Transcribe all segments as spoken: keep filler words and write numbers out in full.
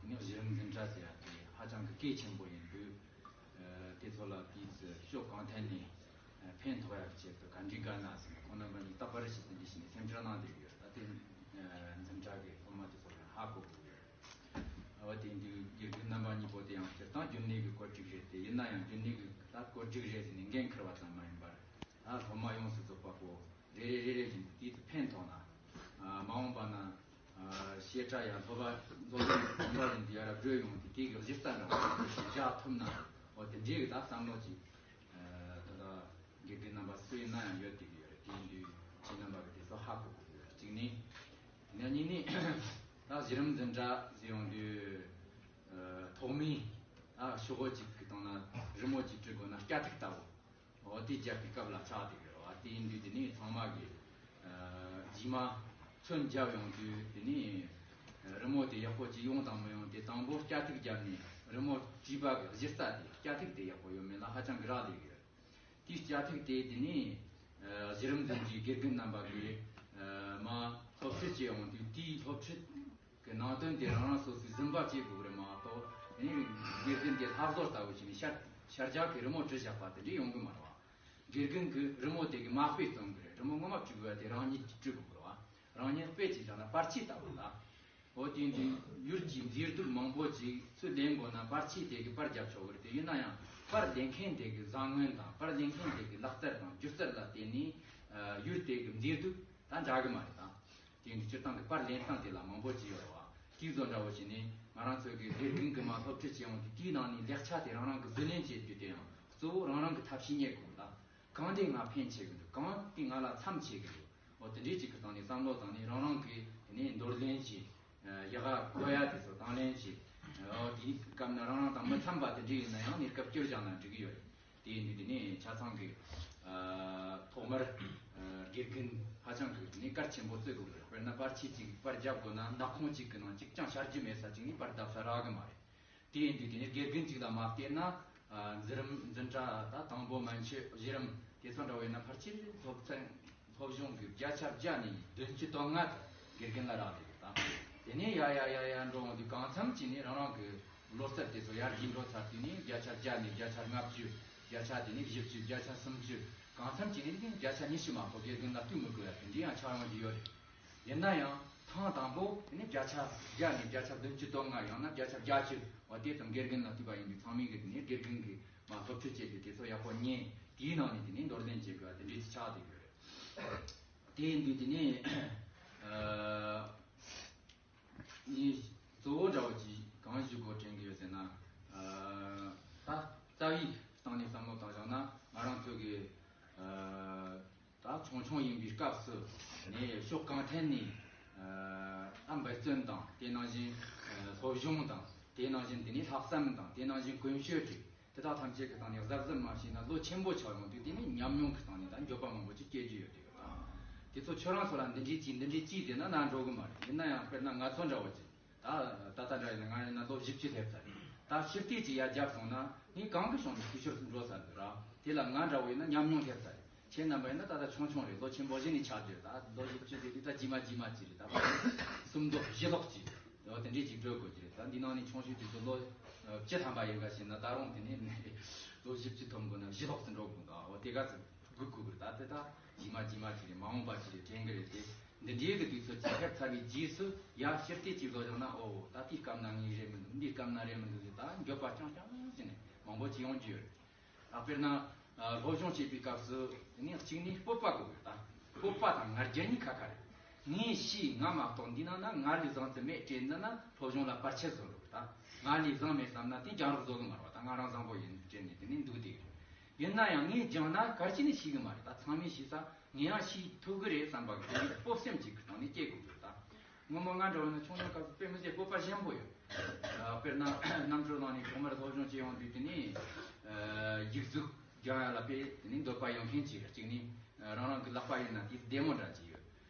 ངས་གཞི་རིམ་འཛིན་གྲྭ་ཟེར་ཡ་དེ་ཧ་ཅང་གི་གལ་ཆེན་པོ་ཡིན་དུས། ཨ་དེ་ཚོ་ལ་དུས་ཚོད་ཕྱོགས་གང་ཐད་ནས་ཨ་ཕན་ཐོགས་ཡག་གི་ཆེད་དུ་ག་འདྲའི་དགའ་ན་ཟེར་ནས་ཁོང་རྣམ་པ་གཉིས་རྟག་པར་ཞིག་དེ་འདྲ་བྱས་ནས་སེམས་ཁྲལ་གནང་བསྡད་ཡོད། ད་དེ་ཨ་འཛིན་གྲྭ་གི་སློབ་མ་དེ་ཚོ་ལ་ཧ་གོ་དགོས་ཡོད། འོ་དེ་འདུག་དགེ་རྒན་རྣམ་པ་གཉིས་པོ་དེ་ཡང་སྤྱིར་བཏང་རྒྱུན་ལས་ཀྱི་བཀོད་སྒྲིག་རེད་དེ། ཡིན་ན་ཡང་རྒྱུན་ལས་ཀྱི་ད་བཀོད་སྒྲིག་རེད་ཟེར་ནས་འགན་འཁུར་བ་ཙམ་མ་ཡིན་པར། ད་སློབ་མ་ཡོངས་སུ་རྫོགས་པ་པོ་རེ་རེ་རེ་རེ་བཞིན་དུ་དུས་ཚོད་ཕན་ཐོགས་ན། ཨ་མ་འོངས་པ་ན་ཨ་བཤད་གྲྭ་ཡང་སློབ་པ་སློབ་གྲྭ་གོམ་པ་ཡིན་དུས་ཡར་བགྲོད་ཡོང་དུས་དེ་གི་གཞི་རྩ་འདྲ་བོ་བཞག་ཐུབ་ན། འོ་དེ་འདྲའི་གི་ད་བསམ་བློ་ཅིག་ཨ་ད་ལྟ་དགེ་རྒན་རྣམ་པ་སུ་ཡིན་ན་ཡང་ཡོད་དེ་གི་ཡོད་རེད། དེ་ཡིན་དུས་ཁྱེད་རྣམ་པ་གི་དེ་ཚོ་ཧ་གོ་དགོས་ཡོད། གཅིག་ནི། དེ་ནས་གཉིས་ནི། ད་གཞི་རིམ་འཛིན་གྲྭ་ཟེར་ཡོང་དུས་ཨ་ཐོག་མའི་ད་ཤོག་གུ་གཅིག་གི་སྟེང་ན་རི་མོ་གཅིག་བྲི་དགོས་ན་སྐྱ་ཐིག་ལྟ་བུ། འོ་དེ་རྒྱག་པའི་སྐབས་ལ་ཆགས་བསྡད་ཡོད་རེད་བ། དེ་ཡིན་དུས་དེ་ནས་ཚང་མ་གིས་ཨ་རྗེས་མ་ཚོན་བརྒྱབ་ཡོང་དུས་དེ་ནས་རི་མོ་དེ་ཡག་པོ་ཅིག་ཡོང་དང་མི་ཡོང་དེ་དང་པོ་སྐྱ་ཐིག་བརྒྱབ་ནས་རི་མོ་བྲིས་པ་གི་གཞི་རྩ་དེ་སྐྱ་ཐིག་དེ་ཡག་པོ་ཡོད་མེད་ལ་ཧ་ཅང་གི་རག་ལས་ཀྱི་ཡོད། དེའི་སྐྱ་ཐིག་དེ་དེ་ནས་ཨ་གཞི་རིམ་འཛིན་གྲྭའི་དགེ་རྒན་རྣམ་པ་གིས་ཨ་མ་སློབ་ཁྲིད་བྱེད་ཡོང་དུས་དེའི་སློབ་ཁྲིད་གི་ནང་དོན་དེ་རང་རང་སོ་སོས་གཟིམ་པ་བྱེད་དགོས་རེད་མ་གཏོགས། ཨ་ནི་དགེ་རྒན་དེ་ལྷ་བཟོ་ལྟ་བུ་བྱས་ནས་ཤར་ཤར་རྒྱག་གི་རི་མོ་བྲི་བཞག་པ་དེ་འདྲས་ཡོང་གི་མ་རེད་བ། དགེ་རྒན་གྱིས་རི་མོ་དེ་གི་མ་དཔེ་སྟོན་གི་རེད། རི་མོ་ངོ་མ་བྲི་དགོས་པ་དེ་རང་ཉིད་ཀྱིས་བྲི་དགོས་གི་རེད་བ། རང་ཉིད་དཔེ་བྱས་བཞག་ན་པར་ཆས་ལྟ་བུ་ལ། འོ་དེ་འདི་ཡུལ་གྱི་མཛེས་སྡུག་མང་པོ་ཅིག་ཚུར་ལེན་དགོས་ན་པར་ཆས་དེ་གི་པར་རྒྱབ་ཆོག་གི་རེད་དེ། ཡིན་ན་ཡང་པར་ལེན་མཁན་དེ་གི་བཟང་ངན་དང་པར་ལེན་མཁན་དེ་གི་ལག་རྩལ་དང་སྒྱུ་རྩལ་ལ་བརྟེན་ནས་ཨ་ཡུལ་དེ་གི་མཛེས་སྡུག་ད་འདྲ་གི་མ་རེད་ད། དེ་འདི་སྤྱིར་བཏང་གི་པར་ལེན་སྟངས་དེ་ལ་མང་པོ་ཅིག་ཡོད་རེད་བ། དེའི་བཟོ་འདྲ་བོ་བྱས་ནས་ང་རང་ཚོ་གི་དགེ་རྒན་གི་མ་སློབ་ཁྲིད་བྱེད་ཡོང་དུས་དེའི་ནང་ནས་ལེགས་ཆ་དེ་རང་རང་གི་བསྡུ་ལེན་བྱེད་རྒྱུ་དེ་ཡང་གཙོ་བོ་རང་རང་གི་ཐབས་ཤེས་རྙེད་དགོས་ལ། གང་དེ་ང་ཕན་བྱེད་གི་འདུག་གང་དེ་ང་ལ་མཚམས་ཆད་གི་འདུག་འོ་དེ་འདྲའི་ཅིག་གི་སྟེང་ནས་བསམ་བློ་བཏང་ནས་རང་རང་གིས་དེ་ནས་འདོར་ལེན་གྱིས་ཡག་ག་གོ་ཡ་དེ་ཚོ་དང་ལེན་གྱིས། འོ་དེའི་སྐབས་ན་རང་རང་དང་མི་འཚམ་པ་དེ་འདྲ་ཡིན་ན་ཡང་གནས་སྐབས་བསྐྱུར་བཞག་ན་འགྲིག་གི་ཡོད་རེད། དེ་ཡིན་དུས་དེ་ནས་ཆ་ཚང་གི་ཐོག་མར་དགེ་རྒན་ཧ་ཅང་གི་དེ་ནས་གལ་ཆེན་པོ་བརྩི་དགོས་རེད། དཔེར་ན་པར་ཆས་གཅིག་པར་རྒྱབ་དགོས་ན་ནག་ཁུང་གཅིག་གི་ནང་གཅིག་ཀྱང་ཤར་རྒྱུ་མེད་ས་གཅིག་ནས་པར་བརྡབ་ས་རག་གི་མ་རེད། དེ་ཡིན་དུས་དེ་ནས་དགེ་རྒན་གཅིག་ལ་མ་བལྟས་ན་ཨ་འཛིན་རིམ་འཛིན་གྲྭ་ད་དང་པོ་མན་ཆད་གཞི་རིམ་དེ་ཚོ་འདྲ་བས་ན་ཕལ་ཆེར་སློབ་ཚན་སློབ་སྦྱོང་གི་བརྒྱ་ཆ་བརྒྱ་ནས་བདུན་ཅུ་དོན་ལྔ་དེ་དགེ་རྒན་ལ་རག་ལས་ཡོད་དམ། དེ་ནས་ཡ་ཡ་ཡ་ཡ་འགྲོ་འོང་དུས་གང་འཚམ་གྱིས་ནས་རང་རང་གི་བློ་རྩལ་དེ་ཚོ་ཡར་རྒྱས་འགྲོ་ཚར་དུས་ནས་བརྒྱ་ཆ་བརྒྱ་ནས་བརྒྱ་ཆ་ལྔ་བཅུ། བརྒྱ་ཆ་དེ་ནས་བཞི་བཅུ། བརྒྱ་ཆ་སུམ་ཅུ། གང་འཚམ་གྱིས་ནས་བརྒྱ་ཆ་ཉི་ཤུ་མ་གཏོགས་དགེ་རྒན་ལ་ལྟོས་མི་དགོས་ཡ་དེ་འདྲའི་ཡང་ཆགས་ཡོང་གི་ཡོད་རེད། ཡིན་ན་ཡང་ཐེངས་དང་པོ་དེ་ནས་བརྒྱ་ཆ་བརྒྱ་ནས་བརྒྱ་ཆ་བདུན་ཅུ་དོན་ལྔ། ཡང་ན་བརྒྱ་ཆ་བརྒྱད་ཅུ། འོ་དེ་ཙམ་དགེ་རྒན་ལ་ལྟོས་པ་ཡིན་དུས་ཚང་མས་གི་དེ་ནས་དགེ་རྒན་གི་མ་སློབ་ཁྲིད་བྱེད་དུས་དེ་ཚོ་ཡག་པོ་ཉན། དེའི་ནང་ནས་དེ་ནས་འདོར་ལེན་བྱེད་དགོས་པ་དེ་འདྲའི་ཅིག་ཆགས་བསྡད་ཡོད་རེད། དེ་ཡིན་དུས་དེ་ནས་ཨ་ནི་གཙོ་བོ་འདྲ་བོ་ཅིག་གང་ཞུ་དགོས་དྲན་གི་ཡོད་ཟེར་ན། ཨ་ད་རྩ་བའི་སྟེང་ནས་བསམ་བློ་བཏང་བཞག་ན་ང་རང་ཚོ་གི་ཨ་ད་ཆུང་ཆུང་ཡིན་པའི་སྐབས་སུ་ནས་ཕྱོགས་གང་ཐད་ནས་ཨ་ད་འབད་བརྩོན་དང་དེ་ནང་བཞིན་ཨ་སློབ་སྦྱོང་དང་དེ་ནང་བཞིན་དེ་ནས་ལྷག་བསམ་དང་དེ་ནང་བཞིན་ཀུན་སྤྱོད་ཀྱི་དེ་དག་ཐམས་ཅད་ཀྱི་སྟེང་ནས་གཟབ་གཟབ་མ་བྱས་ན་ལོ་ཆེན་པོ་ཆགས་ཡོང་དུས་དེ་ནས་ཉམས་མྱོང་གི་སྟེང་ནས་ད་འགྱོད་པ་མང་པོ་ཅིག་སྐྱེ་རྒྱུ་ཡོད་དེ་ཡོད་ད། དེ་ཚོ་ཁྱོད་རང་ཚོ་ལ་འདི་འདྲའི་ཅིག་འདི་འདྲའི་ཅིག་ཟེར་ན་ན་འགྲོ་གི་མ་རེད། ཡིན་ན་ཡང་དཔེར་ན་ང་ཚོ་འདྲ་བོ་ཅིག་ད་ད་ལྟ་འདྲ་ཡིན་ན་ང་ཡིན་ན་ལོ་བཞི་བཅུ་སླེབས་ཚར་རེད། ད་ཕྱིར་ལྟས་ཅིག་ཡར་བརྒྱབ་སོང་ན་ངས་གང་གི་བྱུང་ནས་ཤུལ་ཤུལ་འགྲོ་ཚར་འདུག་ར། དེ་ལ་ང་འདྲ་བོ་ཡིན་ན་ཉམས་མྱོང་སླེབས་ཚར་རེད། ཁྱེད་རྣམ་པ་ཡིན་ན་ད་ལྟ་ཆུང་ཆུང་རེད། ལོ་ཆེན་པོ་གཞི་ནས་ཆགས་རྒྱུ་རེད། ད་ལོ་བཞི་བཅུ་དེ་དུས་ད་རྗེས་མ་རྗེས་མ་ཅིག་རེད། ད་ཕར་སུམ་མདོ་བཞི་ལོག་ཅིག་རེད། འོ་དེ་འདྲས་ཅིག་འགྲོ་དགོས་ཀྱི་རེད། ད་འདི་ནང་ནས་ཆུང་ཤོས་དེ་ཚོ་ལོ་བཅུ་ཐམ་པ་ཡིན་ག་ཞེ་ན་ད་རུང་དེ་ནས་ལོ་བཞི་བཅུ་ཐོན་དགོས་ན་བཞི་ལོག་ཙམ་འགྲོ་དགོས་འདུག་འོ་དེ་ག་ཚོད་སྒུག་དགོས་ཀྱི་རེད། ད་དེ་ད་རྗེས་མ་རྗེས་མ་ཅིག་རེད། མ་འོངས་པ་ཅིག་རེད་དྲན་གི་རེད་དེ། འདི་འདྲའི་གི་དུས་ཚོད་ཅིག་ཐེབས་ཚར་བའི་རྗེས་སུ་ཡ་ཕྱིར་ལྟས་ཅིག་བཟོ་བཞག་ན། ཨོ་ད་དེའི་སྐབས་ན་ངས་རེད་མི་འདུག་འདིའི་སྐབས་ན་རེད་མི་འདུག་ཟེར་ད་འགྱོད་པ་རྐྱང་རྐྱང་བྱས་ནས་མང་པོ་ཅིག་ཡོང་རྒྱུ་ཡོད་རེད། ད་དཔེར་ན་ཨ་སློབ་སྦྱོང་བྱེད་པའི་སྐབས་སུ་དེ་ནས་གཅིག་ནས་སྤོབས་པ་དགོས་ཡོད་ད། སྤོབས་པ་དང་ང་རྒྱལ་གཉིས་ཁ་ཁ་རེད། ངས་ཤེས། ང་མ་གཏོགས་འདི་ནང་ན་ང་ལས་བཟང་ཙམ་མེད་དྲན་ན་ན་སློབ་སྦྱོང་ལ་བར་ཆད་བཟོ་འགྲོ་གི་ད། ང་ལས་བཟང་མེད་བསམ་ན་དེ་རྒྱང་རོགས་བཟོ་གི་མ་རེད་བ། ད་ང་རང་བཟང་པོ་ཡིན་དྲན་ནས་དེ་ནས་འདུག་བསྡད་ཡོད། ཡིན་ན་ཡང་ངས་སྦྱངས་ན་གལ་ཆེ་ནས་ཤེས་གི་མ་རེད། ད་ཚང་མས་ཤེས་ས་ངས་ཡང་ཤེས་ཐུབ་གི་རེད་བསམ་པ་གི་དེ་ནས་སྤོབས་སེམས་ཅིག་གི་སྟེང་ནས་སྐྱེ་དགོས་གི་ད། སྔོན་མ་ང་འདྲ་བོ་ན་ཆུང་ཆུང་སྐབས་སུ་དཔེ་མི་སྲིད་སྤོབས་པ་ཞན་པོ་ཡོད། ཨ་དཔེར་ན་གནམ་གྲུ་ནང་ནས་ཐོག་མར་སློབ་སྦྱོང་བྱེད་ཡོང་དུས་དེ་ནས་ཨ་ཡིག་གཟུགས་སྦྱང་ཡ་ལ་དཔེ་དེ་ནས་འདོད་པ་ཡོད་མཁན་ཅིག་རེད། གཅིག་ནས་ཨ་རང་རང་གི་ལག་པ་ཡིན་ན་དེ་བདེ་མོ་འདྲ་ཅིག་ཡོད།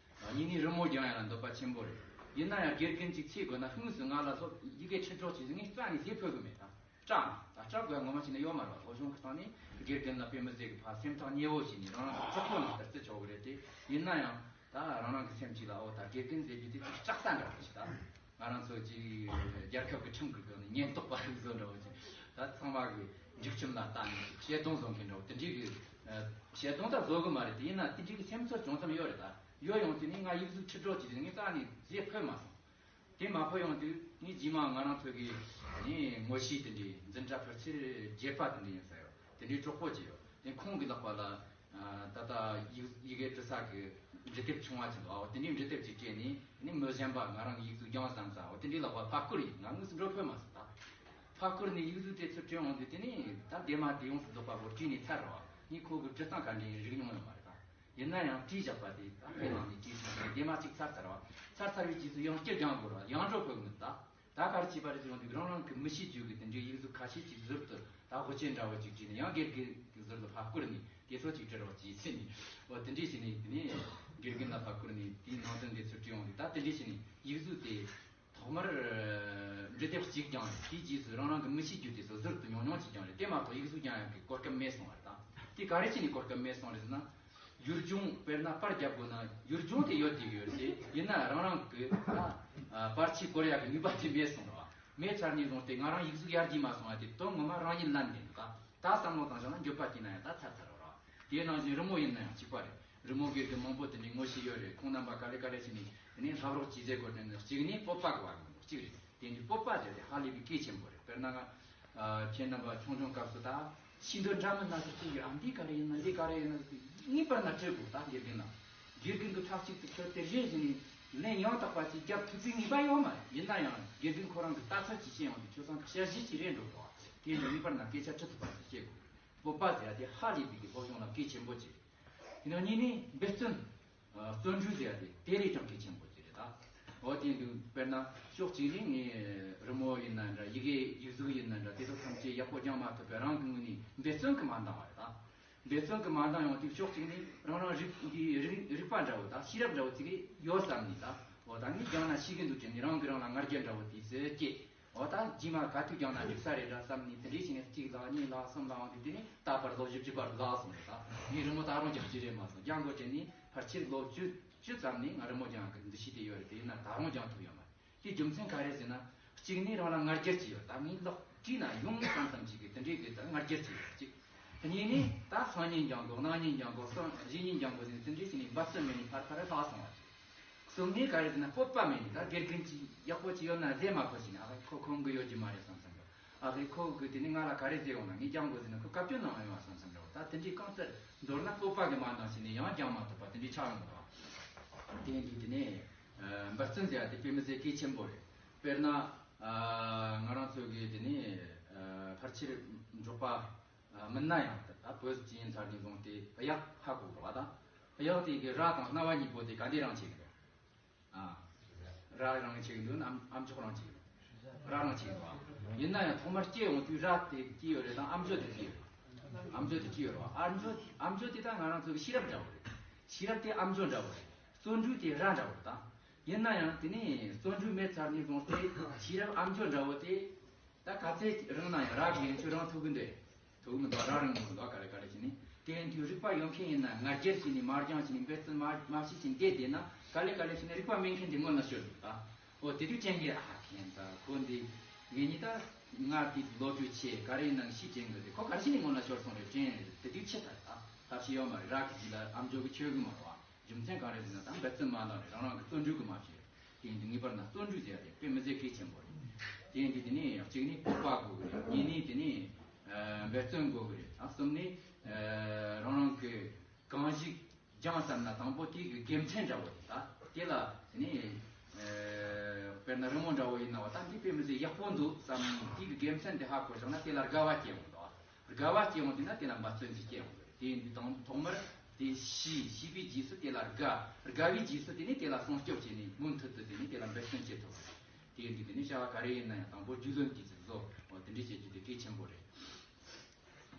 ཨ་གཉིས་ནས་རི་མོ་སྦྱང་ཡ་ལ་འདོད་པ་ཆེན་པོ་རེད། ཡིན་ན་ཡང་དགེ་རྒན་ཅིག་འཚོལ་དགོས་ན་དངོས་སུ་ང་ལ་སློབ་ཡི་གེ་ཁྲིད་རོགས་བྱེད་ཟེར་ངས་རྩ་ནས་ཟེར་ཕོད་གི་མེད་ད། སྐྲག་ད་སྐྲག་དགོས་ཡ་ངོ་མ་བྱས་ན་ཡོད་མ་རེད་བ། སློབ་སྦྱོང་གི་སྟེང་ནས་དགེ་རྒན་ལ་དཔེ་མི་སྲིད་གི་ཕར་སེམས་ཐག་ཉེ་བོ་བྱས་ནས་རང་རང་གི་གྲོགས་པོ་ནང་ལྟར་བརྩི་ཆོག་གི་རེད་དེ། ཡིན་ན་ཡང་ད་རང་རང་གི་སེམས་གཅིག་ལ་ཨོ་ད་དགེ་རྒན་ཟེར་རྒྱུ་དེ་ཅིག་སྐྲག་ས་འདྲ་བོ་ཞིག་ད། ང་རང་ཚོ་ཅིག་རྒྱལ་ཁབ་ཀྱི་ཁྲིམས་ཀྱི་སྒང་ནས་ཉེན་རྟོག་པ་རིགས་བཟོ་འདྲ་བོ་ཅིག་ད་ཚང་མ་གི་འཇིགས་ཁྲིམས་ལ་ལྟ་ནས་ཅིག་བཤད་དོན་བཟོ་མཁན་འདྲ་བོ་དེ་འདྲའི་གི་ཨ་བཤད་དོན་ད་བཟོ་གི་མ་རེད། དེ་ཡིན་ན་དེ་འདྲའི་གི་སེམས་ཚོར་ཅུང་ཙམ་ཡོད་རེད། ད་ཡོད་ཡོང་དུས་ནི་ང་ཡིག་གཟུགས་ཁྲིད་རོགས་བྱེད་དུས་ངས་རྩ་ནས་ཟས་ཕོད་མ་སོང་། དེ་མ་ཕོད་ཡོང་དུས་ངས་རྗེས་མ་ང་རང་ཚོ་གི་ནི་ངོ་ཤེས་དེ་འདྲའི་འཛིན་གྲྭ་ཕལ་ཆེར་བརྒྱད་པ་དེ་འདྲ་ཡིན་ས་ཡོད། དེ་འདྲའི་གྲོགས་པོ་ཅིག་ཡོད། དེ་ཁོང་གི་ལག་པ་ལ་ཨ་ད་ལྟ་ཡི་ཡི་གེ་འབྲི་ས་གི་འབྲི་དེབ་ཆུང་བ་ཅིག་འདུག། ཨོ་དེ་འདྲའི་འབྲི་དེབ་ཅིག་སྤྲད་ནས་ནི་མི་གཞན་པ་ང་རང་གི་ཡིག་གཟུགས་སྦྱངས་བསམ་ས། ཨོ་དེ་འདྲའི་ལག་པ་ཕར་བསྐུར་ཡིན། ང་དངོས་སུ་འགྲོ་ཕོད་མ་སོང་། ད་ཕར་བསྐུར་ནས་ཡིག་གཟུགས་དེ་ཚུར་སྤྲད་འོང་དུས་དེ་ནི་ད་འདས་མ་དེ་ཡོངས་སུ་རྫོགས་པ་བོ་བྲིས་ནས་ཚར་རོ། ངས་ཁོ་གི་འབྲི་སྟངས་ག་འདྲ་ཡིན་རིག་མྱོང་ཡོད་མ་རེད། ད། ཡིན་ན་ཡང་བྲིས་བཞག་པ་དེ་ད་ཁོའི་ནང་ནས་བྲིས་སོང་། དེ་མ་གཅིག་ཚར་ཚར་བ། ཚར་ཚར་བའི་རྗེས་སུ་ཡང་བསྐྱར་སྦྱང་དགོས་ར། ཡང་འགྲོ་ཕོད་མི་ད། ད་ག་རེ་བྱས་པ་རེད་ཟེར་ཡོང་དུས་རང་རང་གི་མི་ཤེས་རྒྱུ་གི་དེ་འདྲའི་ཡིག་གཟུགས་ཁ་ཤས་ཅིག་ཟུར་དུ་ད་དབུ་ཅན་འདྲ་བོ་ཅིག་བྲིས་ནས་ཡང་དགེ་རྒན་གི་ཟུར་དུ་ཕར་བསྐུར་ནས་དེ་ཚོ་ཅིག་བྲི་རོགས་གྱིས་ཟེར་ནས། འོ་དེ་འདྲས་བྱས་ནས་དེ་ནས་དགེ་རྒན་ལ་ཕར་བསྐུར་ནས་དེའི་ནང་དོན་དེ་ཚོ་བྲིས་ཡོང་དུས་ད་དེ་འདྲས་བྱས་ནས་ཡིག་གཟུགས་དེ། ཐོག་མར་འབྲི་དེབ་གཅིག་སྦྱངས་རེད། དེའི་རྗེས་སུ་རང་རང་གི་མི་ཤེས་རྒྱུ་དེ་ཚོ་ཟུར་དུ་ཉུང་ཉུང་ཅིག་སྦྱངས་རེད། དེ་མ་གཏོགས་ཡིག་གཟུགས་སྦྱང་ཡག་གི་གོ་སྐབས་མེད་སོང་བ་རེད། ད་དེ་ག་རེ་བྱས་ནས་གོ་སྐབས་མེད་སོང་རེད་ཟེར་ན། ཡུལ་ལྗོངས་དཔེར་ན་པར་རྒྱབ་དགོས་ན་ཡུལ་ལྗོངས་དེ་ཡོད་དེ་ཡོད་རེད། ཡིན་ན་རང་རང་གི་ད་པར་ཆས་བསྐོར་ཡག་གི་ནུས་པ་དེ་མེད་སོང་རེད་བ། མེད་ཚར་ནས་བཟུང་སྟེ་ང་རང་ཡིག་གཟུགས་ཡར་རྒྱས་མ་སོང་བ་དེ་དོན་ངོ་མ་རང་ཉིད་ལན་འདེབས་ད། ད་བསམ་བློ་བཏང་བཞག་ན་འགྱོད་པ་སྐྱེས་ན་ཡང་ད་ཚར་ཚར་རོ་ར། དེའི་ནང་བཞིན་རི་མོ་ཡིན་ན་ཡང་གཅིག་པ་རེད། རི་མོ་དགེ་རྒན་མང་པོ་དེ་འདྲའི་ངོ་ཤེས་ཡོད་རེད། ཁོང་རྣམ་པ་ག་ལེ་ག་ལེ་བྱས་ནས་དེ་ནས་ལྷབ་རོགས་གྱིས་ཟེར་དགོས་དྲན་ནས་གཅིག་ནས་སྤོབས་པ་གི་བ་གི་གཅིག་རེད། དེ་འདྲའི་སྤོབས་པ་ཟེར་དེ་ཧ་ལས་པའི་གལ་ཆེན་པོ་རེད། དཔེར་ན་ང་ཁྱེད་རྣམ་པ་ཆུང་ཆུང་སྐབས་སུ་ད་ཤེས་འདོད་འདྲ་མིན་སྣ་ཚོགས་ཅིག་ཡོད། ཨ་འདི་ག་རེ་ཡིན་ན་འདི་ག་རེ་ཡིན་ན་ངེས་པར་ན་དྲི་དགོས་ད་དགེ་རྒན་ལ། དགེ་རྒན་གྱི་ཕྲག་གཅིག་ཏུ་ཁྱོད་དེ་རེད་ཟེར་ནས་ལན་ཡང་དག་པ་ཅིག་རྒྱབ་ཐུབ་པའི་ངེས་པ་ཡོད་མ་རེད། ཡིན་ན་ཡང་དགེ་རྒན་ཁོ་རང་གི་ལྟ་ཚུལ་ཅིག་བཤད་ཡོང་དུས་ཁྱོད་ཚང་གི་ཞལ་བཞེས་ཅིག་རེད་འགྲོ་གི་བ། དེ་འདྲ་ངེས་པར་ན་སྐད་ཆ་དྲི་ཐུབ་པ་ཅིག་བཤད་དགོས། སྤོབས་པ་ཟེར་ཡ་དེ་ཧ་ལས་པའི་གི་སློབ་སྦྱོང་ལ་གལ་ཆེན་པོ་ཅིག་རེད། ཡིན་ནའང་གཉིས་ནས་འབད་བརྩོན། བརྩོན་འགྲུས་ཟེར་ཡ་དེ་དེ་ལས་ཀྱང་གལ་ཆེན་པོ་ཅིག་རེད་ད། འོ་དེ་འདུག། དཔེར་ན་ཕྱོགས་གཅིག་ནས་ངས་རི་མོ་ཡིན་ན་འདྲ། ཡི་གེ་ཡིག་གཟུགས་ཡིན་ན་འདྲ། དེ་ཚོ་ཐམས་ཅད་ཡག་པོ་སྦྱང་མ་ཐུབ་པས་རང་གི་ངོས་ནས་འབད་བརྩོན་གྱིས་མ་འདང་བ་རེད་ད། འབད་བརྩོན་གྱིས་མ་འདང་ཡོང་དུས་ཕྱོགས་གཅིག་ནས་རང་རང་རིག་རིག་རིག་པ་འདྲ་བོ་དང་ཤེས་རབ་འདྲ་བོ་ཅིག་ཡོད་བསམ་ནས་ད། འོ་ད་ངས་སྦྱངས་ན་ཤེས་ཀྱི་འདུག་དྲན་ནས་རང་གིས་རང་ལ་ང་རྒྱལ་འདྲ་བོ་དེ་ཚོ་སྐྱེས། འོ་ད་རྗེས་མ་ག་དུས་སྦྱངས་ན་འགྲིག་ས་རེད་འདྲ་བསམ་ནས་དེ་འདྲའི་བྱས་ནས་གཅིག་ལ་གཉིས་ལ་གསུམ་ལ་འོང་དུས་དེ་ནས་རྟག་པར་ལོ་བཞི་བཅུ་བར་ལ་སོང་རེད་ད། ངས་རི་མོ་ད་རུང་སྦྱང་རྒྱུ་རེད་མ་སོང་། སྦྱང་དགོས་དྲན་ནས་ཕལ་ཆེར་ལོ་བཅུ་བཅུ་ཙམ་ནས་ང་རི་མོ་སྦྱང་གི་འདུ་ཤེས་དེ་ཡོད་རེད། དེ་ཡིན་ན་ད་རུང་སྦྱང་ཐུབ་ཡོད་མ་རེད། དེ་རྒྱུ་མཚན་ག་རེ་ཟེར་ན། གཅིག་ནས་རང་ལ་ང་རྒྱལ་ཅིག་ཡོད། ད་ངས་ལག་བྲིས་ན་ཡོང་ཙམ་ཙམ་ཅིག་གི་དེ་འདྲའི་གི་ད་ང་རྒྱལ་ཅིག་ཡོད་གཅིག། གཉིས་ནས་ད་སང་ཉིན་སྦྱང་དགོས། གནངས་ཉིན་སྦྱང་དགོས། སང་གཞེས་ཉིན་སྦྱང་དགོས་ཟེར་ནས་དེ་འདྲའི་བྱས་ནས་འབད་བརྩོན་མེད་ནས་ཕར་ཕར་ལྷག་སོང་བ་ཅིག། གསུམ་ནས་ག་རེ་ཟེར་ན་སྤོབས་པ་མེད་ནས་ད་དགེ་རྒན་ཅིག་ཡག་པོ་ཅིག་ཡོད་ན་ཟས་མ་ཁོ་ཞིག་ནས་ཨ་ཁོ་ཁོང་གི་ཡོད་ཀྱི་མ་རེད་བསམ་བསམ་རེད། ཨ་ཁོ་ཁོ་གི་དེ་ནས་ང་ལ་ག་རེ་ཟེར་ཡོང་ན་ངས་སྦྱང་དགོས་ཟེར་ན་ཁོ་བཀའ་བཀྱོན་གནང་ཡོང་བ་བསམ་བསམ་རེད། ད་དེ་འདྲའི་རྐང་རྩེད་མདོར་ན་སྤོབས་པ་གིས་མ་འདང་བྱས་ནས་ཡང་སྦྱང་མ་ཐུབ་པ་དེ་འདྲའི་ཆགས་ཡོང་གི་འདུག། དེ་འདྲའི་དེ་ནས་འབད་བརྩོན་ཟེར་ཡ་དེ་དཔེ་མི་སྲིད་གལ་ཆེན་པོ་རེད། དཔེར་ན་ང་རང་ཚོ་གི་དེ་ནས་ཕལ་ཆེར་འབྲོག་པ་མིན་ན་ཡང་ད་བོད་ཅིག་ཡིན་ཚར་ནས་བཟུང་སྟེ་གཡག་ཧ་གོ་གི་རེད་བ། ད་གཡག་དེ་གི་རྭ་དང་རྣ་བ་གཉིས་པོ་དེ་ག་འདྲས་རང་བྱེད་ཀྱི་འདུག། ཨ། རྭ་རང་བྱེད་ཀྱི་འདུག་ན་ཨམ་ཨམ་ཅོག་རང་བྱེད་ཀྱི་འདུག། རྭ་རང་བྱེད་ཀྱི་འདུག་ཨ། ཡིན་ན་ཡང་ཐོག་མར་སྐྱེ་ཡོང་དུས་རྭ་དེ་སྐྱེ་ཡོད་རེད་དང་ཨམ་ཅོག་དེ་སྐྱེ་ཡོད་རེད། ཨམ་ཅོག་དེ་སྐྱེ་ཡོད་རེད་བ། ཨམ་ཅོག་ཨམ་ཅོག་དེ་ད་ང་རང་ཚོ་གི་ཤེས་རབ་འདྲ་བོ་རེད། ཤེས་རབ་དེ་ཨམ་ཅོག་འདྲ་བོ་རེད། བརྩོན་འགྲུས་དེ་རྭ་འདྲ་བོ་རེད་ད། ཡིན་ན་ཡང་དེ་ནས་བརྩོན་འགྲུས་མེད་ཚར་ནས་བཟུང་སྟེ་ཤེས་རབ་ཨམ་ཅོག་འདྲ་བོ་དེ། ད་ག་ཚད་རིང་ན་ཡང་རྭ་གི་ཡན་ཆོད་རིང་ཐུབ་གི་འདུག། ཐུབ་མི་འདུག། རྭ་རིང་མི་འདུག། ག་རེ་ག་རེ་བྱས་ནས་དེ་ཡིན་དུས་རིག་པ་ཡོད་མཁན་ཡིན་ན་ང་རྒྱལ་བྱས་ནས་མ་སྦྱངས་བྱས་ནས་འབད་བརྩོན་མ་མ་བྱས་བྱས་ནས་བསྡད་བསྡད་ན་ག་ལེ་ག་ལེ་བྱས་ནས་རིག་པ་མེད་མཁན་དེ་མངོན་ལ་ཤོར་འདུག་ད། འོ་དེ་དུས་ཅན་གྱི་ཨ་ཁེན་ད་ཁོ་འདི་ངེད་གཉིས་ད་ང་དེ་ལོ་རྒྱུས་ཆེ་ག་རེ་ཡིན་ནང་ཤི་ཅན་གི་དེ་ཁོ་ག་རེ་བྱས་ནས་མངོན་ལ་ཤོར་སོང་རེད་དྲན་རེད། དེ་དུས་ཆེ་ད་ད་ཐབས་ཤེས་ཡོད་མ་རེད། རྭ་གི་རྗེས་ལ་ཨམ་ཅོག་གི་ཆོད་གི་མ་རེད་བ། རྒྱུ་མཚན་གང་རེད་ཟེར་ན་ད་འབད་བརྩོན་མ་གནང་རེད། རང་རང་གི་བརྩོན་འགྲུས་ཀྱིས་མ་བྱས་རེད། དེ་ཡིན་དུས་ངེས་པར་ན་བརྩོན་འགྲུས་ཟེར་ཡ་དེ་དཔེ་མི་སྲིད་གལ་ཆེན་པོ་རེད། དེ་ཡིན་དུས་དེ་ནས་གཅིག་ནས་སྤོབས་པ་དགོས་གི་རེད། གཉིས་ནས་དེ་ནས་ཨ་འབད་བརྩོན་དགོས་གི་རེད། ཨ་གསུམ་ནས་ཨ་རང་རང་གི་གང་ཞིག་སྦྱངས་བསམ་ན་དང་པོ་དེ་གི་དགེ་མཚན་འདྲ་བོ་རེད། ད་དེ་ལ་དེ་ནས་ཨ་དཔེར་ན་རི་མོ་འདྲ་བོ་ཡིན་ན་བ་ད་འདི་དཔེ་མི་སྲིད་ཡག་པོ་འདུག་བསམ་ནས་དེ་གི་དགེ་མཚན་དེ་ཧ་གོ་བཞག་ན་དེ་ལ་དགའ་བ་སྐྱེ་འོང་འདུག། དགའ་བ་སྐྱེ་འོང་དུས་ན་དེ་ལ་འབད་བརྩོན་ཅིག་སྐྱེ་འོང་གི་རེད། དེ་ཡིན་དུས་དང་ཐོག་མར་དེ་ཤེས། ཤེས་པའི་རྗེས་སུ་དེ་ལ་དགའ། དགའ་བའི་རྗེས་སུ་དེ་ནས་དེ་ལ་སྲུང་སྐྱོབ་བྱས་ནས་མུ་མཐུད་དུ་དེ་ནས་དེ་ལ་འབད་བརྩོན་བྱེད་ཐུབ་པ་རེད། དེ་ཡིན་དུས་དེ་ནས་བྱ་བ་ག་རེ་ཡིན་ན་ཡང་དང་པོ་རྒྱུས་ལོན་གྱིས་ཅིག་བཟོ། འོ་དེ་འདྲ་བྱེད་རྒྱུ་དེ་གལ་ཆེན་པོ་རེད།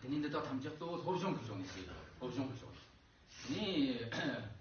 དེ་ནས་འདི་དག་ཐམས་ཅད་གཙོ་བོ་སློབ་སྦྱོང་གི་ཕྱོགས་ནས་བྱེད་དགོས། སློབ་སྦྱོང་གི་ཕྱོགས་ནས། དེ་ནས་